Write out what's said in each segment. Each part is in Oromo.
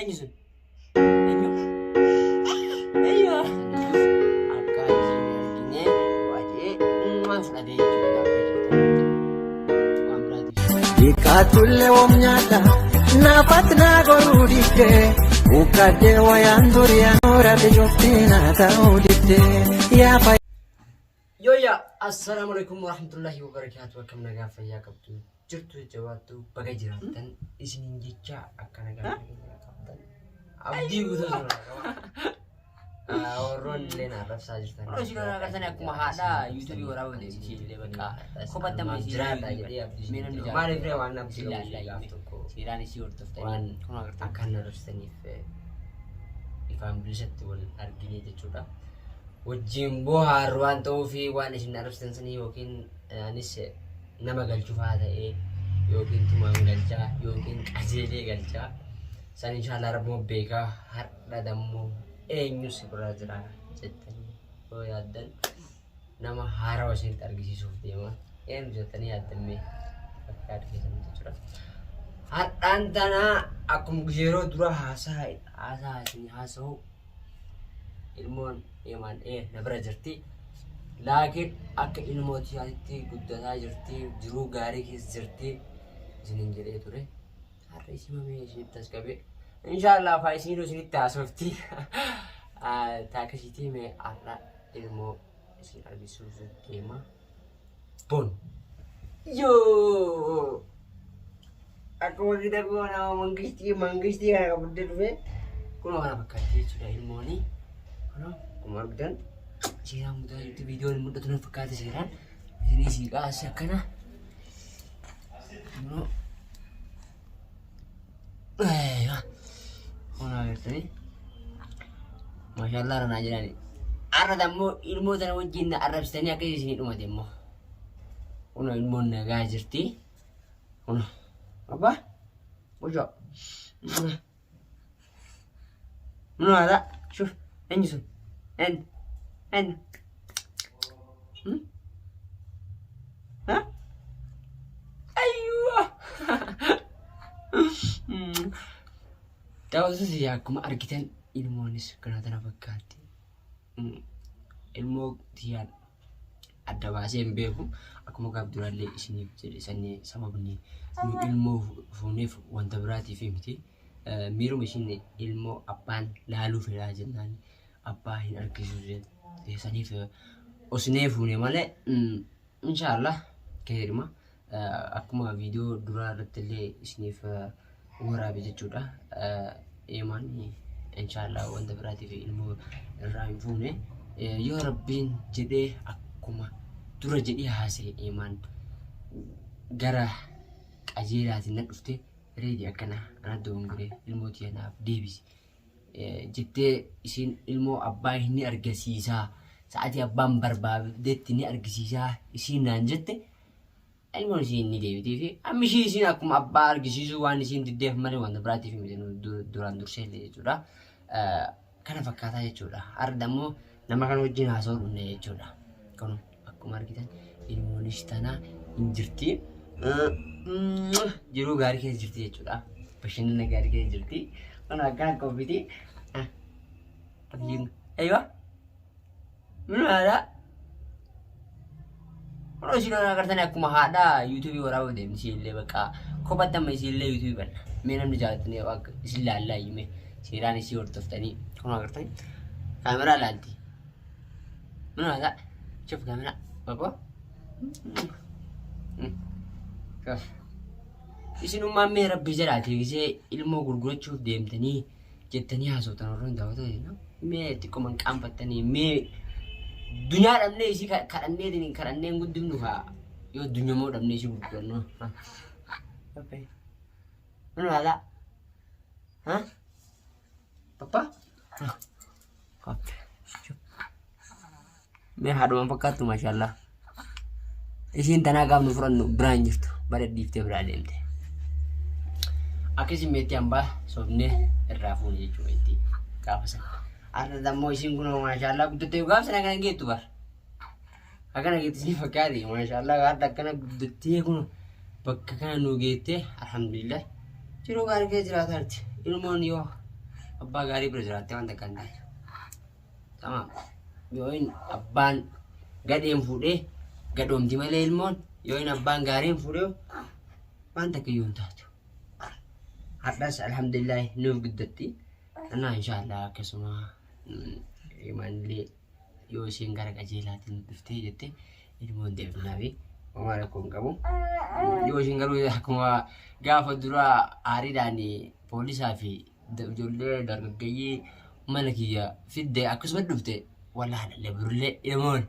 Eenyu sun? Eenyu? Eenyu? Akka isin argine waa'ee uumaa fudhatee jechuudha. Waan biraatiif. Dhiqaatullee woom nyaata naafat naa goruu didde Ukkadde wayaan duriyaan horabe joftee naa ta'uu didde yaa Yooyyaa assalaamu alaikum warahmatullahi wabarakaatu akkam nagaa fayyaa qabdu jirtu jabaattu baga jiraattan isiniin jecha akka nagaa fayyaa qabdan abdii guutuu isin qaba. Warroon illee na arrabsaa jirtan. Warra isin agartan akkuma haadha yuutuubii waraabuu deemti illee bakka kophatti amma isii Jiraadha jedhee abdii Mee namni isin maaliif ree waan abdii isin qabu laallaa gaaf hime. tokko Seeraan isii hordoftanii waan kun agartan. akka na arrabsitaniif ifaan bilisatti wal argine jechuudha. Wajjin bohaarru waan ta'uuf waan isin arrabsitan sanii yookiin anis nama galchufaa ta'ee yookiin tumaan galchaa yookiin qajeelee galchaa san inshaallah rabbuma beekaa. Har'a dammoo eenyu si bira jira jettanii yoo yaaddan nama haarawa isinitti argisiisuuf deema. Eenyu jettanii yaaddan mee akka yaada keessanitti jechuudha. Har'aan tanaa akkuma yeroo dura haasaa haasaa isin haasa'u ilmoon eemaan ee na bira jirti. Laakiin akka ilmoo tiyyaatti guddataa jirti, jiruu gaarii keessa jirti isiniin jedhee ture. Har'a isii mamee isinitti as qabee. Inshaallah faa isiin isinitti haasofti. Taakasiitii mee har'a ilmoo isin argisiisuuf deema. Bon. Yoo! Akkuma gita goona mangistii mangistii kana qabdee dhufe kunoo kana fakkaatti jechuudha ilmooni. Kunoo akkuma argitan seeraan mudaa jirti viidiyoon hin mul'atu na fakkaate seeraan. Isinii siiqaa asii akkana. Kunoo. Kunoo agartanii. Maashaallah ranaa jedhani. Har'a ammoo ilmoo tana wajjin na arrabsitanii akka isinii dhumate immoo. Kunoo ilmoon nagaa jirti. Kunoo. Abbaa. Bocoo. Kunoo haadha. Shuf. Eenyu sun? Eenyu? Eenyu? Hmm? Ha? Ayyuwa! Daawwattoota akkuma argitan ilmoonis kana tana fakkaatti. Ilmoo tiyyaan adda baasee hin beeku. Akkuma gaaf duraallee isiniif jedhe sanii sababni nu ilmoo fuuneef wanta biraatiif miti. Miiruma ishiin ilmoo abbaan laaluu fedhaa jennaan abbaa hin argisiisu jette saniif osnee fuune malee inshaallah keerima akkuma viidiyoo duraa irratti illee isiniif waraabe jechuudha. Eemaan inshaallah wanta biraatiif ilmoo irraa hin fuune yoo rabbiin jedhee akkuma dura jedhee haasa'e eemaan gara qajeelaatiin na dhufte reedi akkana ana dogongoree ilmoo tiyya naaf deebisi jettee isiin ilmoo abbaa hin ni argisiisaa sa'aatii abbaan barbaadetti ni argisiisaa isiin naan jette ilmoon isiin ni deebitii fi amma ishii isiin akkuma abbaa argisiisuu waan isiin diddeef malee wanta biraatiif miti duraan dursee illee jechuudha. Kana fakkaataa jechuudha. Har'a immoo nama kana wajjin haasa'uu dhufne jechuudha. Kun akkuma argitan ilmoonis tana hin jirti. Jiruu gaarii keessa jirti jechuudha. Bashannana gaarii keessa jirti. Kun akkana qophiti. Eeywa. Minaadha. Kun isin agartanii akkuma haadha yuutuubii waraabuu deemti isiillee bakka kophatti amma isiillee yuutuubii banna. Mee namni jaalatanii akka isin laallaa hime seeraan isii hordoftanii kun agartanii kaameraa laalti. Minaadha. Shuf kaameraa. Baba. Shuf. Isinummaan mee rabbii jedhaati gisee ilmoo gurgurachuuf deemtanii jettanii haasoftan warroon daawwattoota mee xiqquma hin qaanfattanii mee dunyaa dhabnee isii kadhannee kadhannee hin guddifnu kaa yoo dunyamoo dhabnee isii gurgurannu. Mana haadha. Ha? Papa? Mee haadhuma fakkaattu maashaallah. Isiin tanaa gaaf nu fudhannu biraa hin jirtu. Bara dhiiftee biraa deemte. Akkasii meetti hambaa sobnee irraa fuune jechuudha itti gaafa sana. Har'a dammoo isiin kun maashaallah guddattee gaafa sana kana geettu bar. Akkana geettu isin fakkaate maashaallah har'a akkana guddattee kun bakka kana nu geettee alhamdulillah. Jiruu gaarii keessa jiraataa jirti. Ilmoon yoo Abbaa gaarii bira jiraattee waan takka hin taatu. Tamaam. Yoo hin abbaan gadheen fuudhee gadhoomti malee ilmoon yoo hin abbaan gaariin fuudhee waan takka iyyuu hin taatu. Hadhas alhamdulillah nuuf guddatti. Anaa inshaallah akkasuma imaanillee yoo isheen gara qajeelaatiin dhuftee jette ilmoon deebifnaafi homaa rakkoo hin qabu. Yoo isheen garuu akkuma gaafa duraa aariidhaan poolisaa fi ijoollee dargaggeeyyii mana kiyya fidde akkasuma dhufte wallaahi dhallee birullee ilmoon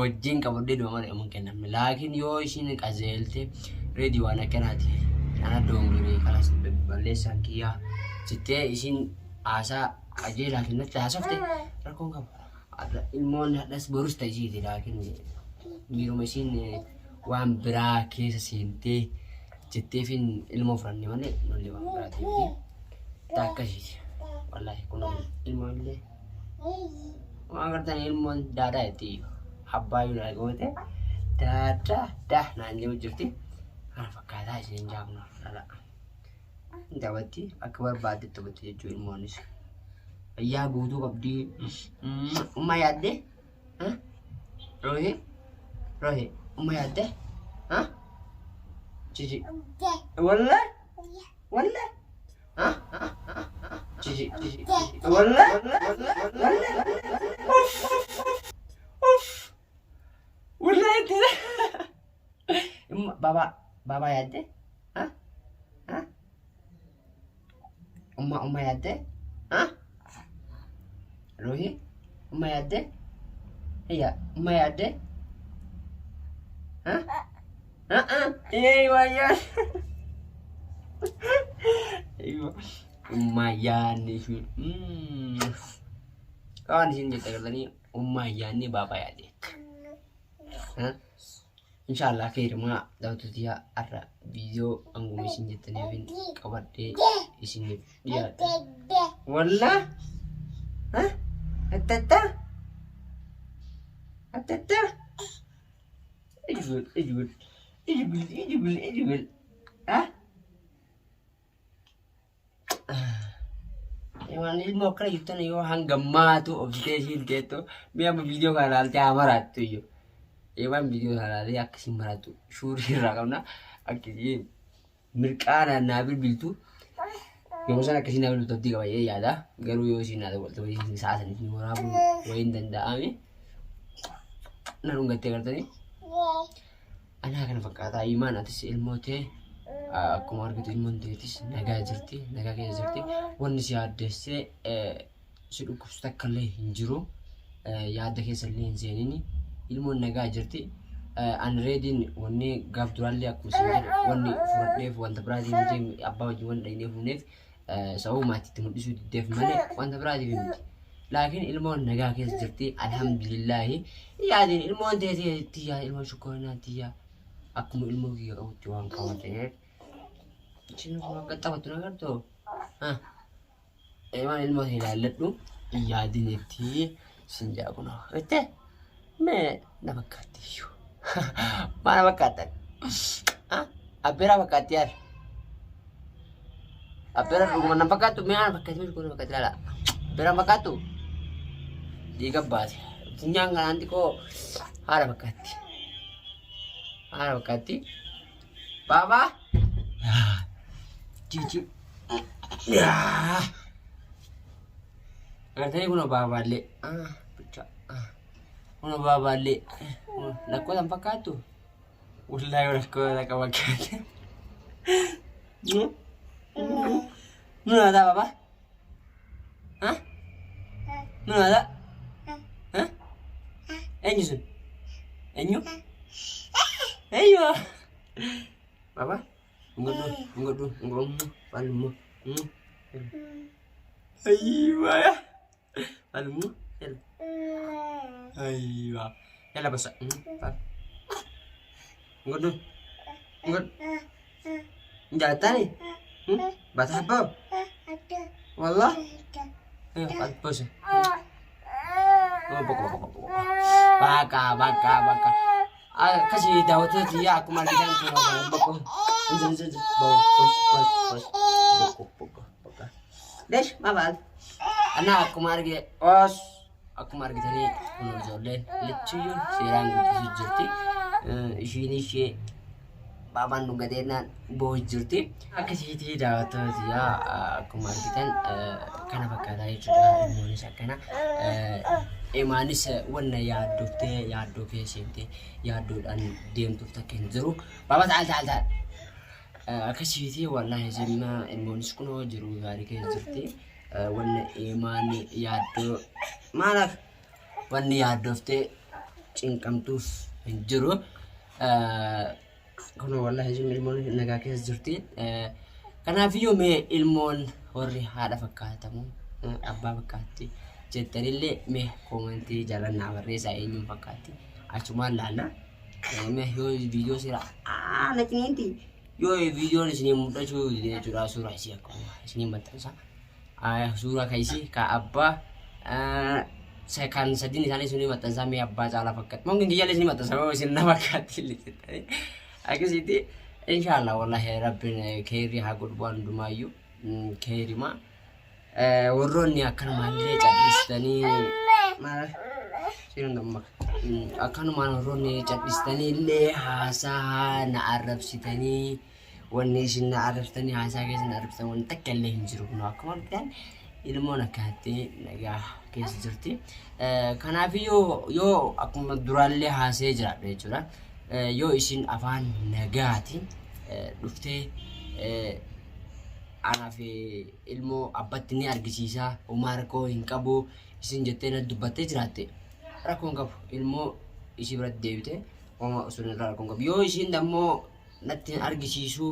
wajjin qabadhee dhuma mana ilmoon kennamne. Laakiin yoo isheen qajeelte reedii waan akkanaati ana doongoree kanas balleessaan kiyyaa jettee ishiin haasaa qajeelaatiin natti haasofte rakkoon qabu. Har'a ilmoon hadhas borus ta'e ishiiti laakiin miiruma ishiin waan biraa keessa seentee jetteefin ilmoo fudhanne malee nullee waan biraatii miti. Taa akkasiiti. Wallaahi kun ilmoon illee waan agartan ilmoon daadaa jetti abbaa yoo naa goote daadaa daa naan jedhu jirti. Kana fakkaataa isheen jaafnu dhala. Hin taphatti akka barbaadde taphatti jechuu ilmoonis. Fayyaa guutuu qabdi. Umma yaadde? Rohi? Rohi? Umma yaadde? Cici. Wallah? Wallah? Cici. Cici. Wallah? Wallah? Uff! Uff! Wallah itti. Baba, baba yaadde? Ha? Ha? Umma umma yaadde? Ha? Ruhi? Umma yaadde? Iya, umma yaadde? Ha? Ha? Ha? Ee, wayyaan. Aywa. Umma yaadne isheen. Waan isin jette agartanii umma yaadne baaba yaadde. Ha? Inshaallah keerimaa daawwattoota tiyyaa har'a viidiyoo hanguma isin jettaniifin qabadhee isiniif dhiyaadhe. Wallaa? Ha? Attatta? Attatta? Ijibul, ijibul, ijibul, ijibul, ijibul. Ha? Waan ilmoo akkana jirtan yoo hanga maatu obsitee isiin teettu mi'a amma viidiyoo kana ilaaltee haa maraattu iyyuu. Eewwan viidiyoo kana ilaalee akka isiin maraattu shuurii irraa qabna akka isiin mirqaanaan naa bilbiltu yeroo sana akka isiin naa bilbiltu abdii qaba jedhee yaada. Garuu yoo isiin naa dabalte wayii sa'a saniif ni waraabuu wayii hin danda'ame. Na dhungattee gartanii. Anaa kana fakkaataa imaan atis ilmoo tee akkuma argitu ilmoon teetis nagaa jirti nagaa keessa jirti wanni si yaaddessee si dhukkubsu takka illee hin jiru yaadda keessa illee hin seenini ilmoon nagaa jirti. An reediin wanni gaaf duraallee akkuma isin jedhe wanni fudhadheef wanta biraatiin miti abbaa wajjin wanni dhaynee fuuneef sababa maatiitti mul'isuu diddeef malee wanta biraatiif miti. Laakiin ilmoon nagaa keessa jirti alhamdulillaahi. Yaadin ilmoon teetee tiyyaa ilmoon shukkorinaa tiyyaa akkuma ilmoo kiyya qabutti waan qaba ta'eef. Isin kun akka taphattu na gartuu? Waan ilmoo tee ilaalladhu yaadin itti sin jaa kunoo. Itti mee na fakkaatti iyyuu. Maa na fakkaattan? Abbeeraa fakkaatti yaar. Abbeera dhuguma nan fakkaattu mee ana fakkaatti mee dhuguma fakkaatti laala. Abbeera fakkaattu dhiiga baase. Funyaan kanaan xiqqoo haadha fakkaatti. Haadha fakkaatti. Baabaa. Cici. Agartanii kunoo baabaallee. Bicha. Kunoo baabaallee. Lakkoofsa hin fakkaattu. Wallaahi lakkoofsa qaba fakkaate. Mun aadaa baabaa? Ha? Mun aadaa? Ha? Eenyu sun? Eenyu? Eenyu? Baabaa? Ngodhu, ngodhu, ngodhu, falmu. Aywa. Falmu. Yalla. Aywa. Yalla basa. Ngodhu. Ngodhu. Jalatani? Batahabab? Wallah? Ayo, basa. Baka, baka, baka, baka. Akkasii daawwattoota tiyyaa akkuma argitan suuraa kana boko. Injil injil bos bos bos boko boko boko. Leesh maa faal? Ana akkuma arge os akkuma argitanii kun ijoolleen lichiyyuu seeraan guddisuu jirti. Ishiin ishee baabaan dhugateennaan boo'u jirti. Akkasiitii daawwattoota yaa akkuma argitan kana fakkaataa jechuudha. Ilmoonis akkana. Imaanis wanna yaaddoftee yaaddoo keessa seentee yaaddoodhaan deemtuuf takka hin jiru. Baaba taal taal taal. Akkasiitii wallaahi zimma ilmoonis kunoo jiru gaarii keessa jirti. Wanna imaan yaaddoo maalaaf wanni yaaddoftee cinqamtuuf hin jiru. Kunoo wallaahi zimma ilmoon nagaa keessa jirti. Kanaafiyyuu mee ilmoon warri haadha fakkaatamu abbaa fakkaatti jettanillee mee koomentii jalannaa barreessaa eenyuun fakkaatti achumaan laalla. Mee yoo viidiyoo seera na ciniinti yoo viidiyoon isinii mul'achuu dide jechuudha suuraa isii akkuma isinii maxxansa. Suuraa kan isii ka abbaa kan sadiin isaanii isinii maxxansaa mee abbaa caalaa fakkaatti. Mungin kiyyaallee isinii maxxansa yoo isin na fakkaatti illee jettanii. Akkasitti inshaallah wallahi rabbiin keerii haa godhu waan hundumaayyuu keerimaa. Warroonni akkanumaallee cal'istanii maal akkanumaan warroonni cal'istanii illee haasaa na arrabsitanii wanni isin na arrabsitanii haasaa keessa na arrabsitan wanni takka illee hin jiru kun akkuma argitan ilmoon akkanatti nagaa keessa jirti. Kanaafiyyuu yoo akkuma duraallee haasee jiraadha jechuudha. Yoo isin afaan nagaatiin dhuftee anaaf ilmoo abbatti ni argisiisa homaa rakkoo hin qabu isin jettee na dubbattee jiraatte rakkoo hin qabu ilmoo isii biratti deebite homaa osoo irraa rakkoo hin qabu yoo isiin ammoo natti hin argisiisu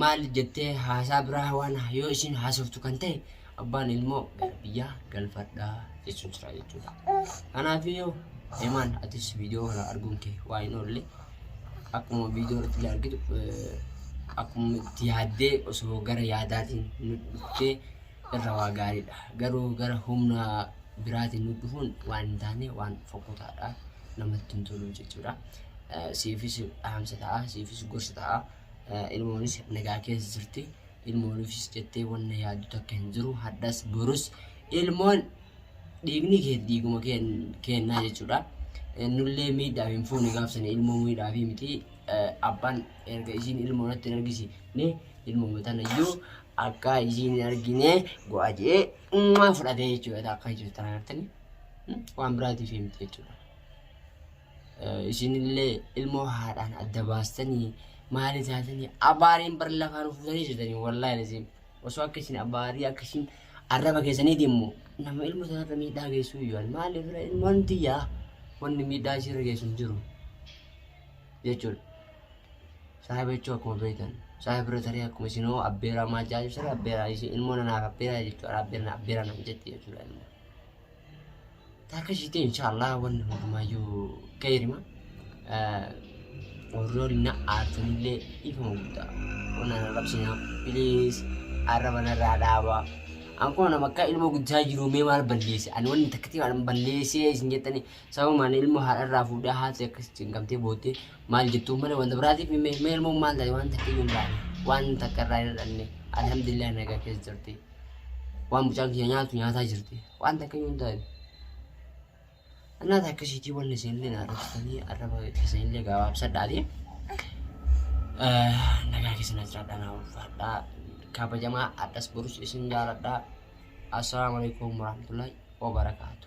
maal jettee haasaa biraa waan yoo isin haasoftu kan ta'e abbaan ilmoo gara biyyaa galfadhaa jechuun jira jechuudha. Kanaafiyyuu Emaan atis viidiyoo kana arguun kee waa hin oolle akkuma viidiyoo irratti illee argitu akkuma itti yaaddee osoo gara yaadaatiin nu dhuftee irra waa gaariidha. Garuu gara humna biraatiin nu dhufuun waan hin taane waan fokkotaadha namatti hin tolu jechuudha. Siifis dhaamsa ta'a, siifis gorsa ta'a. Ilmoonis nagaa keessa jirti. Ilmoonifis jettee wanna yaaddu takka hin jiru. Hadhas borus ilmoon dhiigni kee dhiiguma keennaa jechuudha. Nullee miidhaaf hin fuune gaafsani ilmoo miidhaaf miti. Abbaan erga isiin ilmoo natti hin argisiifne ilmoo tanayyuu akka isiin hin argine go'a jedhee ummaa fudhatee jechuudha. Akka jechuudha tana agartanii waan biraatiif miti jechuudha. Isinillee ilmoo haadhaan adda baastanii maali taatanii abaariin bar lafaan fuutanii jirtanii wallaahi isin osoo akka isin abaarii akka isin arraba keessaniitiin immoo nama ilmoo sanarra miidhaa geessuu iyyuu ani maali bira ilmoon tiyyaa wanni miidhaa isirra geessu hin jiru jechuudha. Saahiba jechuun akkuma beektan saahiba bira taree akkuma isinoo abbeeraa maal jaa jirtan abbeeraa isin ilmoo nanaaf abbeeraa jechuudha abbeeraa abbeeraa naan jetti jechuudha ilmoo. Takka ishiitti inshaallah wanni hundumaayyuu keyrima. Warroonni na aartanillee dhiifama guddaa. Wanna na arrabsinaa please arraba narraa dhaabaa. An kun nama akka ilmoo guddisaa jiru mee maal balleesse ani wanni takka ta'e waan balleessee isin jettanii sababuma ani ilmoo haadharraa fuudhee haati akkas cinqamtee booddee maal jettuuf malee wanta biraatiif mee mee ilmoon maal taate waan takka iyyuu hin taane waan takka irraa hin hir'anne alhamdulillah nagaa keessa jirti. Waan mucaan kiyya nyaatu nyaataa jirti. Waan takka iyyuu hin taane. Annaata akkasiitii wanni isinillee na arrabsitanii arraba keessanillee gabaabsadhaati. Nagaa keessa na jiraadhaa na ulfaadhaa. Kabajamaa addas borus isin jaaladhaa. Assalaamu alaikum warahmatullahi wabarakaatu.